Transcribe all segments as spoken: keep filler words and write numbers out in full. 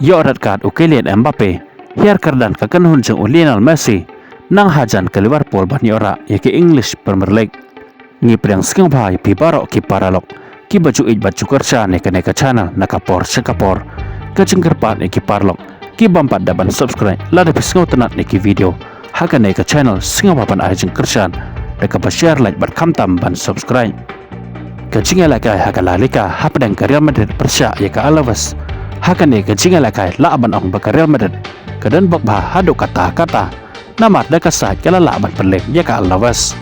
ïoh red card u Kylian Mbappe, hiar kyrdan ka kynhun jong u Lionel Messi, nang hajan ka Liverpool ban ïoh rah ïa ka English Premier League. Ngi pdiang sngewbha ïa phi baroh ki paralok kiba ju ïeit bad ju kyrshan ïa kane ka channel na ka por sha ka por. Ka jingkyrpad ïa ki paralok ki bym pat da ban subscribe lada phi sngewtynnat ïa ki video ha kane ka channel, sngewbha ban ai jingkyrshan da kaba share, like bad khamtam ban subscribe. Ka jingïalehkai ha ka La Liga hapdeng ka Real Madrid pyrshah ïa ka Alaves. Ha kane ka jingïalehkai lah ban ong ba ka Real Madrid ka don bok bha haduh katta katta, namar da ka side ka la lah ban pynlem ïa ka Alaves.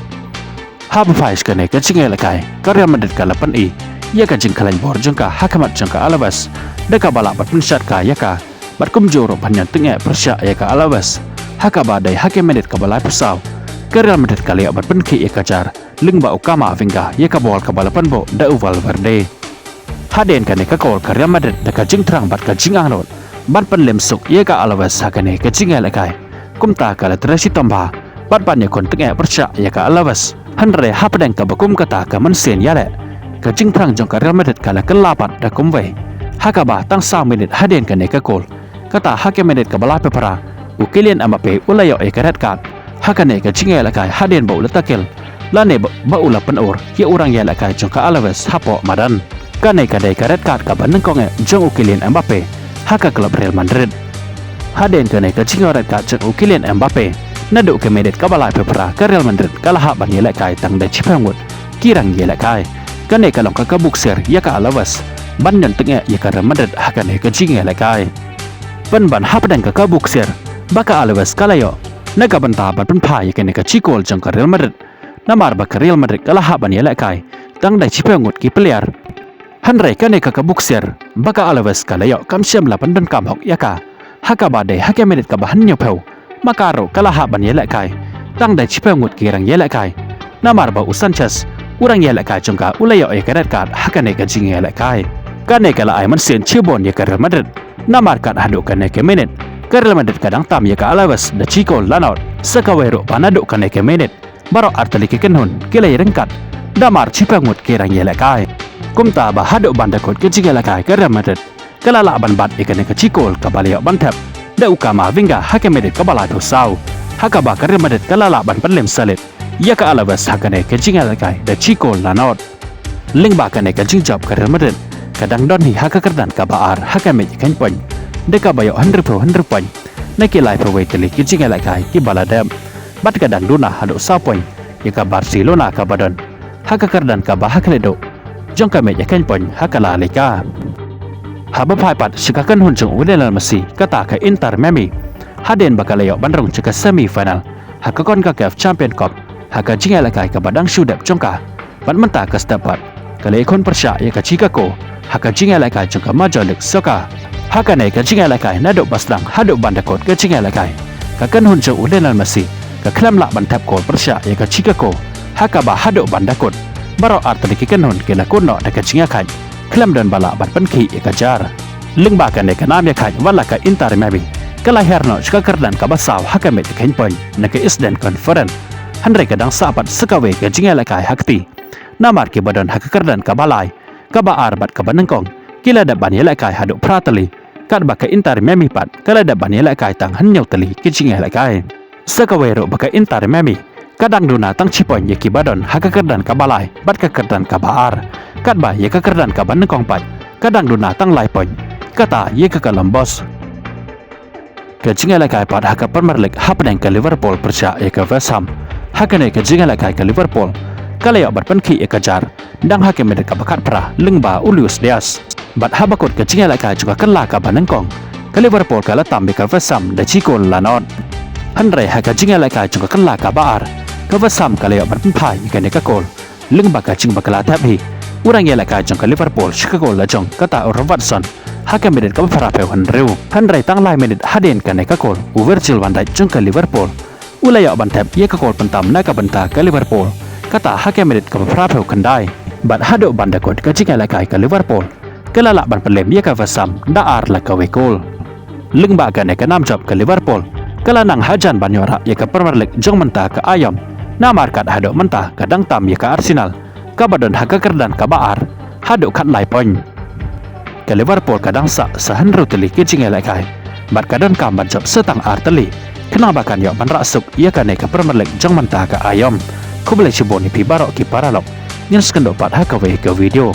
Haba phai sha kane ka jingïalehkai, ka Real Madrid ka la pyni ïa ka jingkhlaiñ bor jong ka ha khmat jong ka Alaves, da kaba lah ban pynshad ka ïa ka bad kumjuh ruh ban ïeng tyngeh pyrshah ïa ka Alaves. Ha kaba dei ha ka minit kaba laiphew saw, ka Real Madrid ka la ïoh ban pynkhih ïa ka jar lyngba u Camavinga ïa ka bol kaba la pynbuh da u Valverde. Hadien kane ka kol, ka Real Madrid da ka jingthrang bad ka jingangnud ban pynlem suk ïa ka Alaves ha kane ka jingïalehkai. Kumta ka la trei shitom bha bad ban ïakhun tyngeh pyrshah ïa ka Alaves. Hynrei hapdeng kaba kum kata ka mynsiem ïaleh, ka jingthrang jong ka Real Madrid ka la kylla pat da kumwei. Ha kaba tang saw minit hadien kane ka kol, kata ha ka minit kaba laiphew phra, u Kylian Mbappe u la ïoh ïa ka red card ha kane ka jingïalehkai hadien ba u la tackle lane ba, ba u la pynur ïa u rangïalehkai jong ka Alaves hapoh madan. Kane ka dei ka red card kaba nyngkong eh jong u Kylian Mbappe ha ka club Real Madrid. Hadien kane ka jingïoh red card jong u Kylian Mbappe, naduh ka minit kaba laiphew phra, ka Real Madrid ka la hap ban ïalehkai tang da shiphew ngut ki rangïalehkai. Kane ka long ka kabu ksiar ïa ka Alaves ban ïeng tyngeh ïa ka Real Madrid ha kane ka jingïalehkai. Pynban hapdeng ka kabu ksiar ba ka Alaves ka la ïoh na ka bynta ban pynphai ïa kane ka shi kol jong ka Real Madrid, namar ba ka Real Madrid ka la hap ban ïalehkai tang da shiphew ngut ki player. Hynrei kane ka kabu ksiar ba ka Alaves ka la ïoh kam shym la pyndonkam hok ïa ka. Ha kaba dei ha ka minit kaba hynñiewphew, ma ka ruh ka la hap ban ïalehkai tang da shiphew ngut ki rangïalehkai, namar ba u Sanchez, u rangïalehkai jong ka, u la ïoh ïa ka red card ha kane ka jingïalehkai. Kane ka la ai mynsiem shibun ïa ka Real Madrid, namar kat haduh kane ka minit, ka Real Madrid ka dang tam ïa ka Alaves da shi kol la nod. Sa kawei ruh ba naduh kane ka minit, baroh artylli ki kynhun ki la ïaryngkat da mar shiphew ngut ki rangïalehkai. Kumta ba haduh ban da kut ka jingïalehkai, ka Real Madrid ka la lah ban bat ïa kane ka shi kol kaba la ïoh ban thep da u Camavinga ha ka minit kaba laiphew saw. Ha kaba ka Real Madrid ka la lah ban pynlem salit ïa ka Alaves ha kane ka jingïalehkai da shi kol la nod. Lyngba kane ka jingjop, ka Real Madrid ka dang don hi ha ka kyrdan kaba ar ha ka mei ïakheiñ point, da kaba ïoh hynriewphew hynriew point na ki laiphew wei tylli ki jingïalehkai kiba la dep. Bad ka dang duna haduh saw point ïa ka Barcelona kaba don ha ka kyrdan kaba ha khlieh duh jong ka mei ïakheiñ point ha ka La Liga. Haba phai pat sha ka kynhun jong u Lionel Messi, kata ka Inter Miami, hadien ba ka la ïoh ban rung sha ka semi final ha ka CONCACAF Champion Cup ha ka jingïalehkai kaba dang shu dep jong ka, bad mynta ka step pat ka la ïakhun pyrshah ïa ka Chicago ha ka jingïalehkai jong ka Major League Soccer. Ha kane ka jingïalehkai, naduh ba sdang haduh ban da kut ka jingïalehkai, ka kynhun jong u Lionel Messi ka khlem lah ban thep kol pyrshah ïa ka Chicago. Ha kaba haduh ban da kut, baroh artylli ki kynhun ki la kut noh da ka jingïakhaid, khlem don ba lah ban pynkhih ïa ka jar. Lyngba kane ka nam ïakhaid, wat la ka Inter Miami ka la hiar noh sha ka kyrdan kaba saw ha ka mei ïakheiñ point na ka Eastern Conference, hynrei ka dang sah pat sa kawei ka jingïalehkai ha kti, namar kiba don ha ka kyrdan kaba lai, kaba ar bad kaba nyngkong ki la dep ban ïalehkai haduh phra tylli, katba ka Inter Miami pat ka la dep ban ïalehkai tang hynñiew tylli ki jingïalehkai. Sa kawei ruh ba ka Inter Miami ka dang duna tang shi point ïa kiba don ha ka kyrdan kaba lai bad ka kyrdan kaba ar, katba ïa ka kyrdan kaba nyngkong pat ka dang duna tang lai point, kata ïa ka Columbus. Ka jingïalehkai pat ha ka Premier League hapdeng ka Liverpool pyrshah ïa ka West Ham. Ha kane ka jingïalehkai, ka Liverpool ka la ïoh ban pynkhih ïa ka jar dang ha ka minit kaba khatphra lyngba u Luis Diaz. Bad haba kut ka jingïalehkai jong ka kylla kaba nyngkong, ka Liverpool ka la tam ïa ka West Ham da shi kol la nod. Hynrei ha ka jingïalehkai jong ka kylla kaba ar, ka West Ham ka la ïoh ban pynphai ïa kane ka kol lyngba ka jingbakla thep hi u rangïalehkai jong ka Liverpool sha ka kol la jong, kata u Robertson, ha ka minit kaba phraphew hynriew. Hynrei tang lai minit hadien kane ka kol, u Virgil van Dijk jong ka Liverpool u la ïoh ban thep ïa ka kol pyntam na ka bynta ka Liverpool, kata ha ka minit kaba phraphew khyndai. Bad haduh ban da kut ka jingïalehkai, ka Liverpool ka la lah ban pynlem ïa ka West Ham da ar la kawei kol. Lyngba kane ka nam jop, ka Liverpool ka la nang hajan ban ïoh rah ïa ka Premier League jong mynta ka aïom, namar kat haduh mynta ka dang tam ïa ka Arsenal kaba don ha ka kyrdan kaba ar haduh khatlai point. ka Liverpool ka dang sah sa hynriew tylli ki jingïalehkai bad ka donkam ban jop sa tang ar tylli khnang ba kan ïoh ban rah suk ïa kane ka Premier League jong mynta ka aïom. Khublei shibun ïa phi baroh ki paralok. Ngin sa ïakynduh pat ha kawei ka video.